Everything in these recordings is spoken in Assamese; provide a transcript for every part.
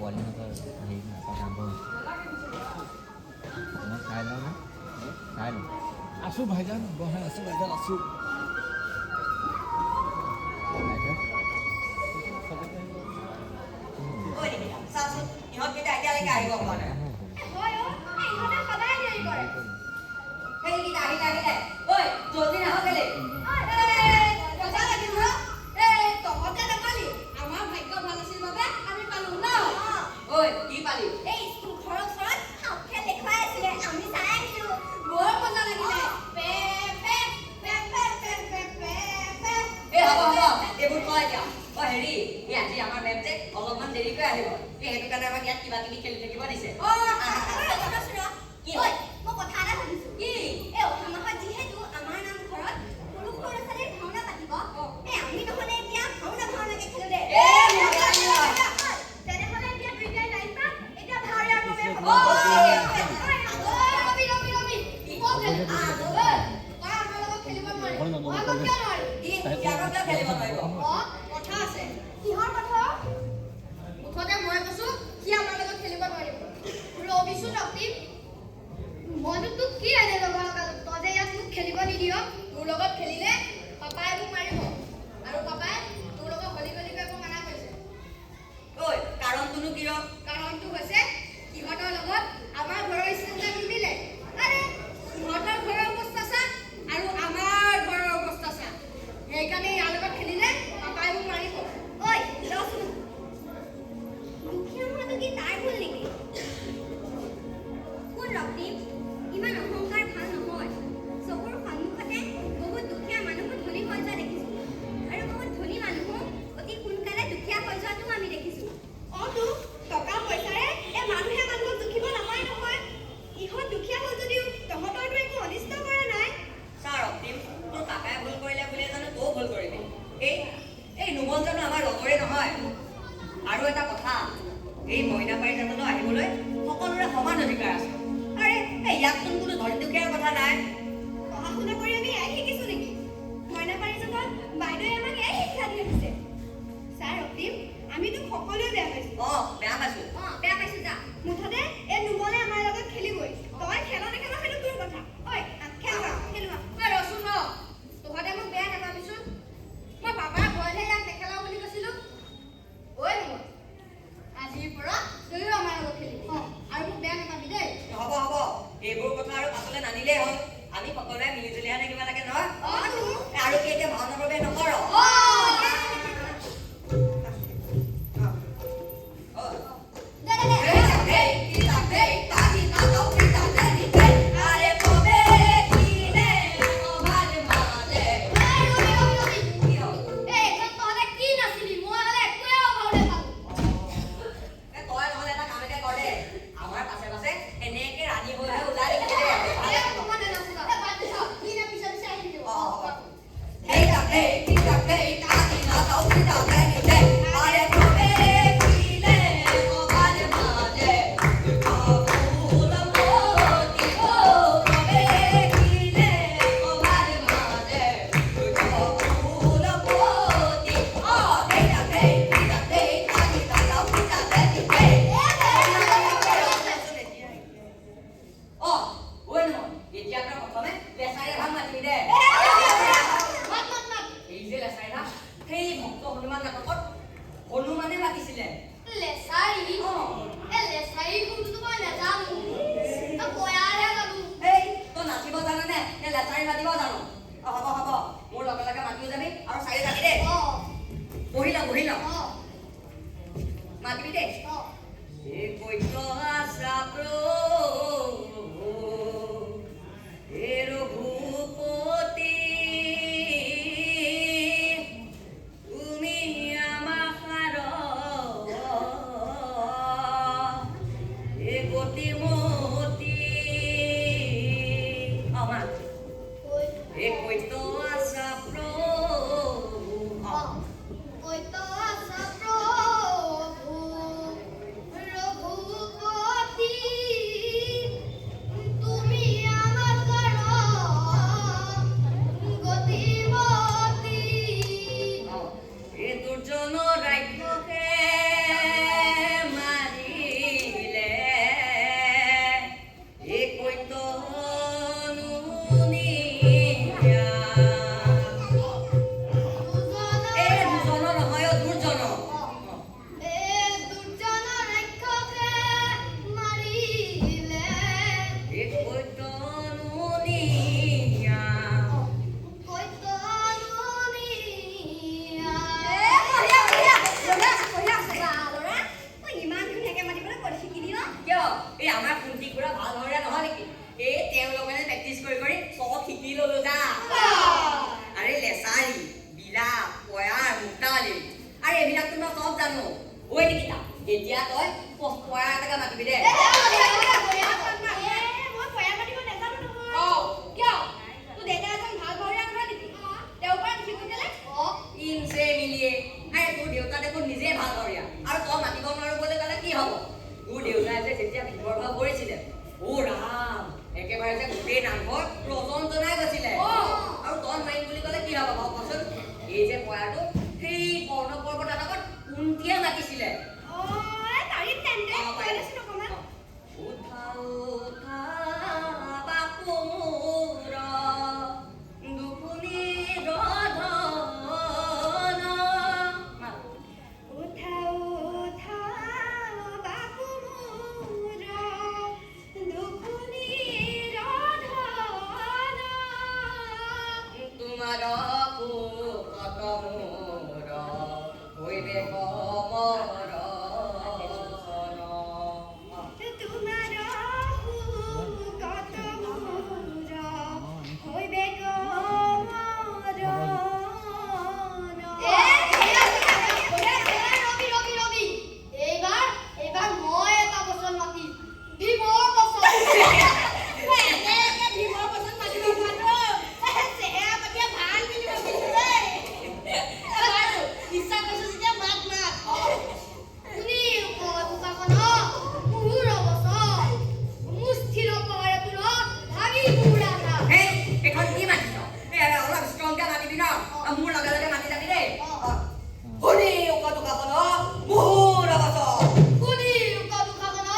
পোৱালিহঁতৰ হেৰি নাচত আৰম্ভ হৈছে। মই চাই লওঁ না, চাই লওঁ। আছো ভাইজান, বহাই আছো ভাইজান, আছো। তাৰপিছত ঐ নিকিতা, চাচোন, ইহঁতকেইটা এতিয়ালৈকে আহিব পৰা নাই। হয় অ, এই ইহঁতে সদায় দেৰি কৰে। সেইকেইটা আহিলে, আহিলে। ঐ, জলদি নাহ কেলে? মজা লাগিল ন? এই তহঁতে নাপালি, আমাৰ ভাগ্য ভাল আছিল বাবে আমি পালো ন। ঐ, কি পালি? এই স্কুল ঘৰৰ ওচৰত সাপ খেল দেখুৱাই আছিলে, আমি চাই আহিলো। বৰ মজা লাগিলে। Pay pay pay pay pay pay pay pay. এই হ'ব হ'ব, এইবোৰ থ এতিয়া। অ হেৰি, এই আজি আমাৰ মেম যে অলপমান দেৰিকৈ আহিব। এই সেইটো কাৰণে আমাক ইয়াত কিবা কিবি খেলি থাকিব দিছে। অ, ৰচোন ৰচোন। কি? ঐ, মই কথা এটা সুধিছো। কি? এই অহা মাহত যিহেতু আমাৰ নামঘৰত সৰু সৰু ল'ৰা ছোৱালীৰ ভাওনা পাতিব, এই আমি নহ'লে এতিয়া ভাওনা ভাওনাকে খেলো দে। এ, মজা লাগিব। তেনেহ'লে এতিয়া দুইটাই লাইন পাত, এতিয়া ভাওৰীয়াৰ বাবে হ'ব। অ, ৰবি ৰবি ৰবি, মই খেলিম। ঐ, তই আমাৰ লগত খেলিব নোৱাৰিবি। মই আকৌ কিয় নোৱাৰিম? কি? সি আকৌ কিয় খেলিব নোৱাৰিব? অ, কথা আছে। কিহৰ কথা? মুঠতে মই কৈছো, সি আমাৰ লগত খেলিব নোৱাৰিব। ৰবিচোন ৰক্তিম, মইনো তোক কি এনে লগা লগালো, তই যে ইয়াত মোক খেলিব নিদিয়? তোৰ লগত খেলিলে পাপাই মোক মাৰিব আৰু পাপাই তোৰ লগত হলি গলি কৰিব মানা কৰিছে। ঐ, কাৰণটোনো কিয়? কাৰণটো হৈছে সিহঁতৰ লগত আমাৰ ঘৰৰ ষ্টেণ্ডাৰ্ড নিমিলে। আৰে, সিহঁতৰ ঘৰৰ অৱস্থা চা আৰু আমাৰ ঘৰৰ অৱস্থা চা। সেইকাৰণে ইয়াৰ লগত খেলিলে পাপাই মোক মাৰিব। ঐ ৰচোন, দুখীয়া হোৱাটো কি তাৰ ভুল নেকি? শুন ৰক্তিম, ইমান অহংকাৰ ভাল নহয়। চকুৰ সন্মুখতে বহুত দুখীয়া মানুহো ধনী হৈ যোৱা দেখিছো আৰু বহুত ধনী মানুহো অতি সোনকালে দুখীয়া হৈ যোৱাটোও আমি দেখিছো। অ তো, টকা পইচাৰে এই মানুহে মানুহক জুখিব নাপায় নহয়। ইহঁত দুখীয়া হ'ল যদিও তহঁতৰতো একো অনিষ্ট কৰা নাই। চা ৰক্তিম, তোৰ পাপাই ভুল কৰিলে বুলিয়ে জানো তয়ো ভুল কৰিবি? এই এই নোমল জানো আমাৰ লগৰে নহয়? আৰু এটা কথা, এই মইনা পাৰিজাতলৈ আহিবলৈ সকলোৰে সমান অধিকাৰ আছে। আৰে, এই ইয়াতচোন কোনো ধনী দুখীয়াৰ কথা নাই। পঢ়া শুনা কৰি আমি এয়াই শিকিছো নেকি? মইনা পাৰিজাতত বাইদেৱে আমাক এয়াই শিক্ষা দি আহিছে। চা ৰক্তিম, আমি তোক সকলোৱে বেয়া পাইছো। অ, বেয়া পাইছো। অ, বেয়া পাইছো যা। মুঠতে এই নোমলে আমাৰ লগত খেলিবই। তই খেল নেখেল সেইটো তোৰ কথা। ঐ, খেলোৱা খেলোৱা। ঐ ৰচোন ৰ, তহঁতে মোক বেয়া নাপাবিচোন। মই পাপাৰ ভয়তহে ইয়াক নেখেলাও বুলি কৈছিলো। ঐ নোমল, আজিৰ পৰা তয়ো আমাৰ লগত খেলিবি। অ, আৰু মোক বেয়া নাপাবি দেই। হ'ব হ'ব, এইবোৰ কথা আৰু পাছলৈ নানিলেই হ'ল। আমি সকলোৱে মিলি জুলিহে থাকিব লাগে নহয়? অ তো। আৰু কি এতিয়া ভাওনাৰ বাবে নকৰ? অ। অ। দে দে দে। এই কি দেই তাহি না দাও কি দে দে, আরে কবে কিনে তোমার মাঝে। এই ৰবি ৰবি ৰবি। কি হ'ল? এই এইখন তহঁতে কি নাচিলি? মই হ'লে একোৱে অভাৱ নাপালো। এ, তই নহ'লে এটা কামকে কৰ দে, আমাৰ পাছে পাছে এনেকে ৰাণী হৈ হৈ ওলাই থাকিবি দে। এই মই নানাচো যা। এই বাদ দে থ। সি নে পিছে পিছে আহি থাকিব। অ, হ'ব। এই দেই কি দেই তাহি না দাও কি দে দে, আরে কবে কিনে তোমার মাঝে ফুল মতি, ও কবে কিনে তোমার মাঝে ফুল মতি। ও দেই দেই কি দেই তাহি না দাও কি দে দে। অ ঐ নহয়, এতিয়া তই প্ৰথমে লেচাৰী ভাগ মাতিবি দে। মাত মাত মাত। এই যে লেচাৰী ভাগ, সেই ভক্ত হনুমান নাটকত হনুমানে মাতিছিলে। লেচাৰী? অ। এই লেচাৰী সুৰটোতো মই নাজানো। তই পয়াৰহে জানো। এই, তই নাচিব জাননে নে লেচাৰী মাতিব জানো? অ হ'ব হ'ব, মোৰ লগে লগে মাতিও যাবি আৰু চাৰি যাবি দেই। অ। বহি ল, বহি ল। অ। মাতিবি দেই। অ। হে কৈত আছা প্ৰভু, হে ৰঘুপতি, তুমি আমাৰ হে গতিমতী। অ মা। হে কৈত আছা প্ৰভু। অ। কৈত আছা প্ৰভু ৰঘুপতি। তই পয়া এটাকে মাতিবি দে। মই পয়া মাতিব নাজানো নহয়। অ, কিয়? তোৰ দেউতা এজন ভাল ভাৱৰীয়া নহয় নেকি? তেওঁৰ পৰা নিশিকো কেলে? অ, ইনচে মিলিয়ে। আৰে, তোৰ দেউতা দেখোন নিজে ভাল ভাৱৰীয়া, আৰু তই মাতিব নোৱাৰো বুলি ক'লে কি হ'ব? তোৰ দেউতাই যে যেতিয়া ভীমৰ ভাও কৰিছিলে, অ ৰাম, একেবাৰে যে গোটেই নামঘৰ ৰজন জনাই গৈছিলে। আৰু তই নোৱাৰিম বুলি ক'লে কি হ'ব বাৰু কচোন? এই যে পয়াটো, সেই কৰ্ণ পৰ্ব নাটকত কুন্তীয়ে মাতিছিলে। অ, পাৰিম তেন্তে। অ, কৈ পাৰিম। দেচোন অকণমান। উঠা উঠা বাপু মোৰ দুখুনী ৰধন। উঠা উঠা বাপু মোৰ দুখুনি ৰধন। তোমাৰ শোকত মোৰ হৈবে মৰণ। তোমাৰ শোকত মোৰ হৈবে মৰণ। ৰবি, ৰবি, ৰবি, এইবাৰ এইবাৰ মই এটা বচন মাতিম, ভীমৰ বচন। এনেকে ভীমৰ বচন মাতিব পাৰো, চেহেৰা পাতিয়ে ভাল মিলিব কিন্তু দেই। বাৰু, ইচ্ছা কৰিছো যেতিয়া মাত মাত। শুনি বোকাখন মুহুৰ বচন, মুষ্ঠিৰ পহাৰে তোৰ ভাঙি বুঢ়া। হেই, এইখন কি মাতিছ? এ, অলপ ষ্ট্ৰংকে মাতিবি ন। মোৰ লগে লগে মাতি যাবি দেই। শুনি উকা দুকাখন মুহুৰ বচন। শুনি দুখাখন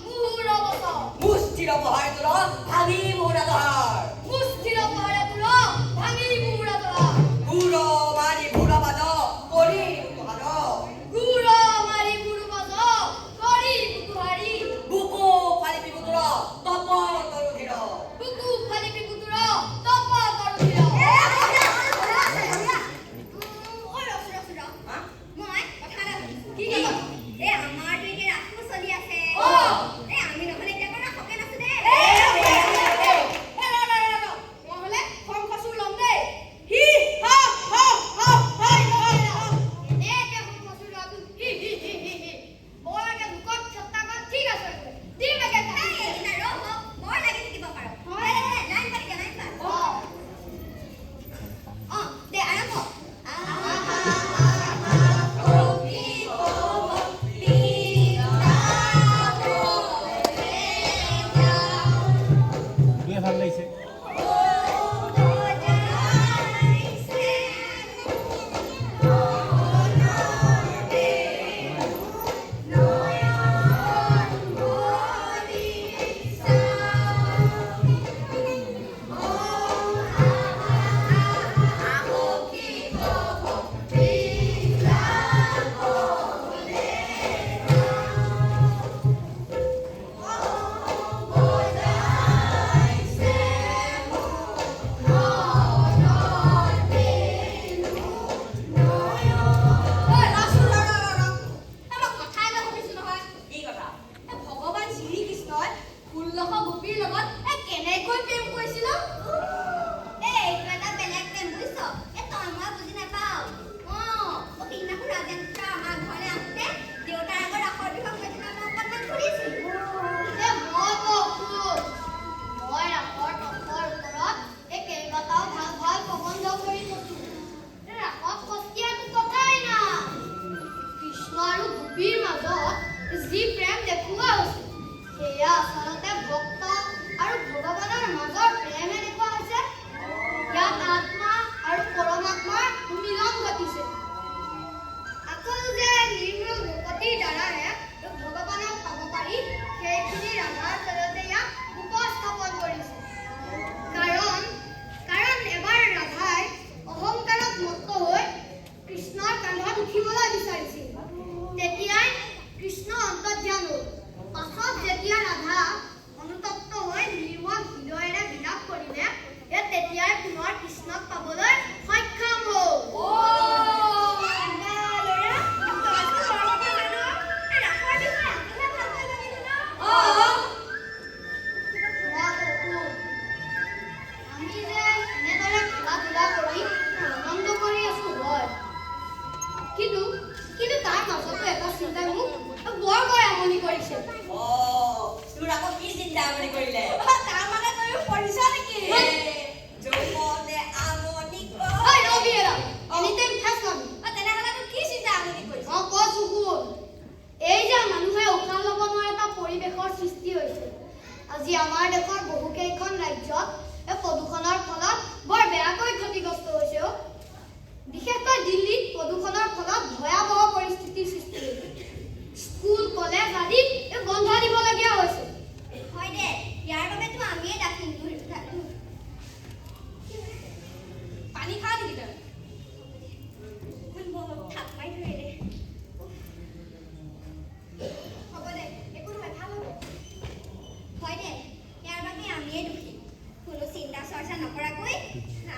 মুহুৰ বচন। মুষ্ঠিৰ পহাৰ তোৰ ভাঙি মোৰ আধাৰ। মুষ্ঠিৰ পহাৰে তোৰ ভাঙি বুঢ়া। গুৰ মাৰি ভুৰ বাজ কৰি বুকুহাৰ। গুৰ মাৰি বুৰু বাজ কৰি বুকুহাৰি। বুকু ফালি তোৰ তপ তৰুধীৰ। বুকু ফালি পিপুতুৰ তপ তৰুধীৰ। ঐ, ৰচোন, ৰচোন, ৰ। হা? মই কথা এটা ভাবিছো। কি কথা? এই আমাৰতো এতিয়া ৰাসো চলি আছে। এই আমি নহ'লে এতিয়া আকৌ ৰাসকে নাচো দেই। মই হ'লে শংখচূড় ল'ম দেই। হি হা হা হা হা হা। এনেকে শংখচূড় লোৱাটো হি হি হি হি হি। বৰ একে লোকত ঠাট্টা ঠিক আছে, দিম একে। এই, এইকেইটা ৰহ, বৰ লাগি থাকিব পাৰ। দে, দে, দে, লাইন পাতি দে, লাইন পাত। অ, দে, আৰম্ভ। আহা সখী বৃন্দাবনে যাওঁ। দুয়ে ভাল লাগিছে। বজাইছে মোহনৰ বেণু, নয়ন ভৰি চাওঁ। অ আহা সখী বৃন্দাবনে যাওঁ। বজাইছে মোহনৰ বেণু, নয়ন। ঐ, ৰচোন, ৰ, ৰ, ৰ, ৰ। এই, মই কথা এটা সুধিছো নহয়। কি কথা? এই ভগৱান শ্ৰীকৃষ্ণই 16শ গোপীৰ লগত এই কেনেকৈ প্ৰেম কৰিছিল? এই, এইটো এটা বেলেগ প্ৰেম, বুজিছ? এই তই মই বুজি নাপাওঁ। অ, মই সিদিনাখন ৰাজেন্দ্ৰ আমাৰ ঘৰলৈ আহোঁতে দেউতাৰ আগত ৰাসৰ বিষয়ে কৈ থকা মই অকণমান শুনিছিলো। এ, মই কওঁচোন, মই ৰাসৰ তত্ত্বৰ ওপৰত এই কেইবাটাও ভাল ভাল প্ৰবন্ধ কৰি থৈছো। এই ৰাসত সস্তীয়া একো কথাই নাই। কৃষ্ণ আৰু গোপীৰ মাজত যি প্ৰেম দেখুওৱা হৈছে, সেয়া আচলতে ভক্ত আৰু ভগৱানৰ মাজৰ প্ৰেমহে দেখুওৱা হৈছে। ইয়াত আত্মা আৰু পৰমাত্মাৰ মিলন ঘটিছে। আকৌ যে নিৰ্মল ভকতিৰ দ্বাৰাহে ভগৱানক পাব পাৰি, সেইখিনি ৰাধাৰ জৰিয়তে ইয়াক উপস্থাপন কৰিছে। কাৰণ কাৰণ এবাৰ ৰাধাই অহংকাৰত মত্ত হৈ কৃষ্ণৰ কান্ধত উঠিবলৈ বিচাৰিছিল। তেতিয়াই কৃষ্ণ অন্তৰ্ধান হ'ল। পাছত যেতিয়া ৰাধা অনুতপ্ত হৈ নিৰ্মল হৃদয়েৰে বিলাপ কৰিলে, এই তেতিয়াই পুনৰ কৃষ্ণক পাবলৈ সক্ষম হ'ল। বা ল'ৰা, তইতো বৰ কথা জান। এই ৰাসৰ বিষয়ে আজিহে ভালকৈ জানিলো ন? মই কওঁ, আমি যে এনেদৰে খেলা ধূলা কৰি আনন্দ কৰি আছো হয়, কিন্তু কিন্তু তাৰ মাজতো এটা চিন্তাই মোক বৰকৈ কৰিছে। অ, তোৰ আকৌ কি চিন্তা আমনি কৰিলে? তাৰ মানে তয়ো পৰিছ নেকি? যৌৱনে আমনি ঐ ৰবি এৰা, এনিটাইম ঠাচ মাবি। অ, তেনেহ'লে তোৰ কি চিন্তা আমনি কৰিছে? অ, কৈছো শুন। এই যে মানুহে উশাহ ল'ব নোৱাৰা এটা পৰিৱেশৰ সৃষ্টি হৈছে। আজি আমাৰ দেশৰ বহুকেইখন ৰাজ্যত এই প্ৰদূষণৰ ফলত বৰ বেয়াকৈ ক্ষতিগ্ৰস্ত হৈছে অ'। বিশেষকৈ দিল্লীত প্ৰদূষণৰ ফলত ভয়াৱহ পৰিস্থিতিৰ সৃষ্টি হৈছে। স্কুল, কলেজ আদি এই বন্ধ দিবলগীয়া হৈছে। হয় দে, ইয়াৰ বাবেতো আমিয়ে দাসিম। পানী খা নেকি তই? থাপ মাৰি ধৰিলে। হ'ব দে, একো নহয়, ভাল হ'ব। হয় দে, ইয়াৰ বাবে আমিয়ে দোষী। কোনো চিন্তা চৰ্চা নকৰাকৈ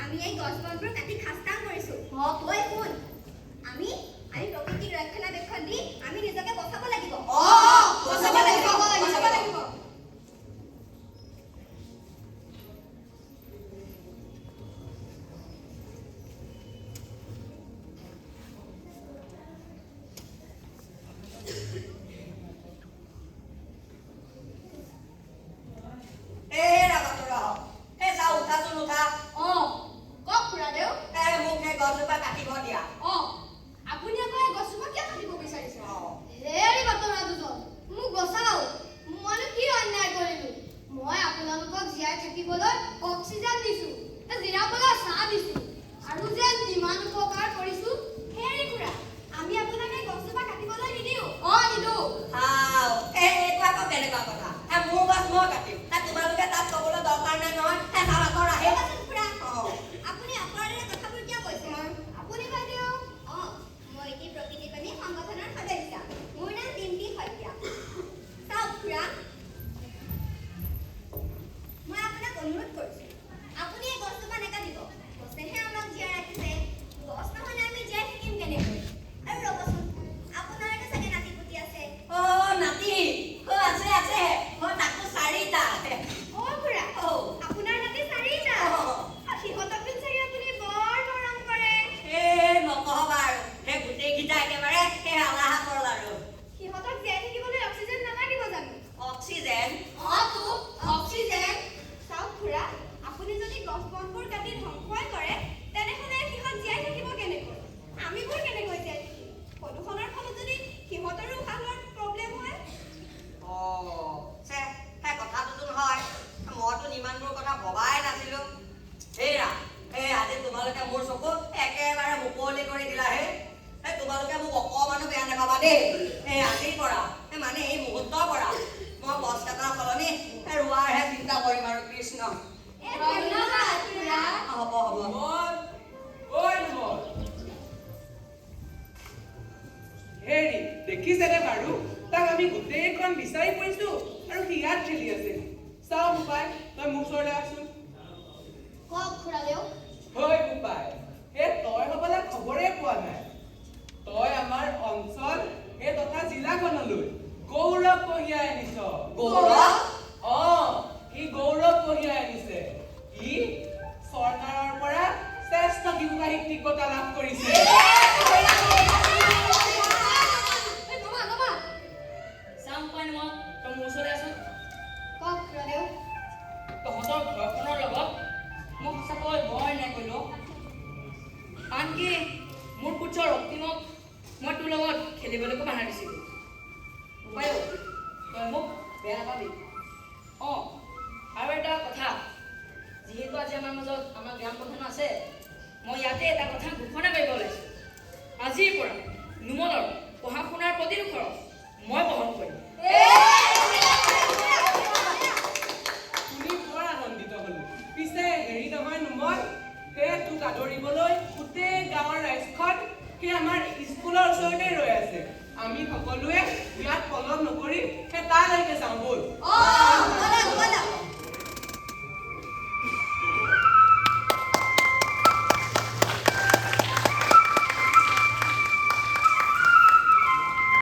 আমি এই গছ বনবোৰ কাটি খাস্তাং কৰিছোঁ। ঐ শুন, আমি আমি প্ৰকৃতিক ৰক্ষণাবেক্ষণ দি আমি নিজকে বচাব লাগিব। অ, বচাব লাগিব, বচাব লাগিব। এই ৰাবাতৰা, এই চা, উঠাচোন, উঠা। অ, কওক খুৰাদেউ। এই মোক সেই গছজোপা কাটিব দিয়া। অ, আপুনি আকৌ এই গছজোপা কিয় কাটিব বিচাৰিছে? হেৰি বাতৰা দুজন, মোক বচাওক। মইনো কি অন্যায় কৰিলো? মই আপোনালোকক জীয়াই থাকিবলৈ অক্সিজেন দিছো, জিৰাবলৈ ছাঁ দিছো, আৰু যে কিমান উপকাৰ কৰিছো। হেৰি খুৰা, আমি আপোনাক এই গছজোপা কাটিবলৈ নিদিওঁ। অ, নিদো। হাও, এই এইটো আকৌ কেনেকুৱা কথা? এই মোৰ গছ মই কাটিম, এই তোমালোকে তাত ক'বলৈ দৰকাৰ নাই নহয়। এই চাওঁ, আঁতৰ আহে। ৰ'বচোন খুৰা, অ। আপুনি অপৰাধেৰে কথাবোৰ কিয় কৈছে? আপুনি বাইদেউ? অ, মই এটি প্ৰকৃতিপ্ৰেমী সংগঠনৰ সদস্যা। মোৰ নাম ডিম্পী শইকীয়া। চাওক খুৰা, মই আপোনাক অনুৰোধ কৰিছোঁ, আপুনি এই গছজোপা নাকাটিব। গছেহে আমাক জীয়াই ৰাখিছে। গছ নহ'লে আমি জীয়াই থাকিম কেনেকৈ? আৰু ৰ'বচোন, আপোনাৰতো চাগে নাতি পুতি আছে। অ, নাতি? অ, আছে আছে, অ, তাকো চাৰিটা। অ খুৰা, অ। আপোনাৰ নাতি চাৰিটা? অ। সিহঁতকতো চাগে আপুনি বৰ মৰম কৰে। এই নকবা আৰু, সেই গোটেইকেইটা একেবাৰে সেই আলাহাতৰ লাৰু। সিহঁতক জীয়াই থাকিবলৈ অক্সিজেন নালাগিব জানো? অক্সিজেন? অ তো, অক্সিজেন। চাওক খুৰা, আপুনি যদি গছ বনবোৰ কাটি ধ্বংসই কৰে, তেনেহ'লে সিহঁত জীয়াই থাকিব কেনেকৈ? আমিবোৰ কেনেকৈ জীয়াই থাকিম? প্ৰদূষণৰ ফলত যদি সিহঁতৰো উশাহ লোৱাৰ প্ৰব্লেম হয়। অ, চে, সেই কথাটোতো নহয়, মইতো ইমানবোৰ কথা ভবাই নাছিলো। হেৰা, এই আজি তোমালোকে মোৰ চকু একেবাৰে মুকলি কৰি দিলা হে। এই তোমালোকে মোক অকণমানো বেয়া নাপাবা দেই। এই আজিৰ পৰা, এই মানে এই মুহূৰ্তৰ পৰা মই গছ কটাৰ সলনি এই ৰোৱাৰহে চিন্তা কৰিম আৰু। কৃষ্ণ। এই ধন্যবাদ খুৰা। হ'ব হ'ব। নোমল, ঐ নোমল, হেৰি দেখিছেনে বাৰু তাক? আমি গোটেইখন বিচাৰি ফুৰিছো আৰু সি ইয়াত খেলি আছে। চাওঁ বোপাই, তই মোৰ ওচৰলৈ আহচোন। কওক খুৰাদেউ। ঐ বোপাই, এই তই হ'বলা খবৰে পোৱা নাই। তই আমাৰ অঞ্চল এই তথা জিলাখনলৈ গৌৰৱ কঢ়িয়াই আনিছ। গৌৰৱ? অ, ই গৌৰৱ কঢ়িয়াই আনিছে। ই চৰকাৰৰ পৰা শ্ৰেষ্ঠ শিশু সাহিত্যিক বঁটা লাভ কৰিছে। এই নমা নমা। চাম পাই মই, তই মোৰ ওচৰলৈ আছোন। কওক খুৰাদেউ। তহঁতৰ ঘৰখনৰ লগত মই সঁচাকৈ বৰ অন্যায় কৰিলোঁ। আনকি মোৰ পুত্ৰ ৰক্তিমক মই তোৰ লগত খেলিবলৈকো বাধা দিছিলোঁ। বোপাই, তই মোক বেয়া নাপাবি। অঁ, আৰু এটা কথা, যিহেতু আজি আমাৰ মাজত আমাৰ গ্ৰাম প্ৰধানো আছে, মই ইয়াতে এটা কথা ঘোষণা কৰিব ওলাইছোঁ। আজিৰ পৰা নোমলৰ পঢ়া শুনাৰ প্ৰতিটো খৰচ মই বহন কৰিম। শুনি বৰ আনন্দিত হলো। পিছে হেৰি নহয় নোমল, সেই তোক আদৰিবলৈ গোটেই গাঁৱৰ ৰাইজখন সেই আমাৰ স্কুলৰ ওচৰতে ৰৈ আছে। আমি সকলোৱে ইয়াত পলম নকৰি সেই তালৈকে যাওঁ ব'ল। অ, ব'লক ব'লক।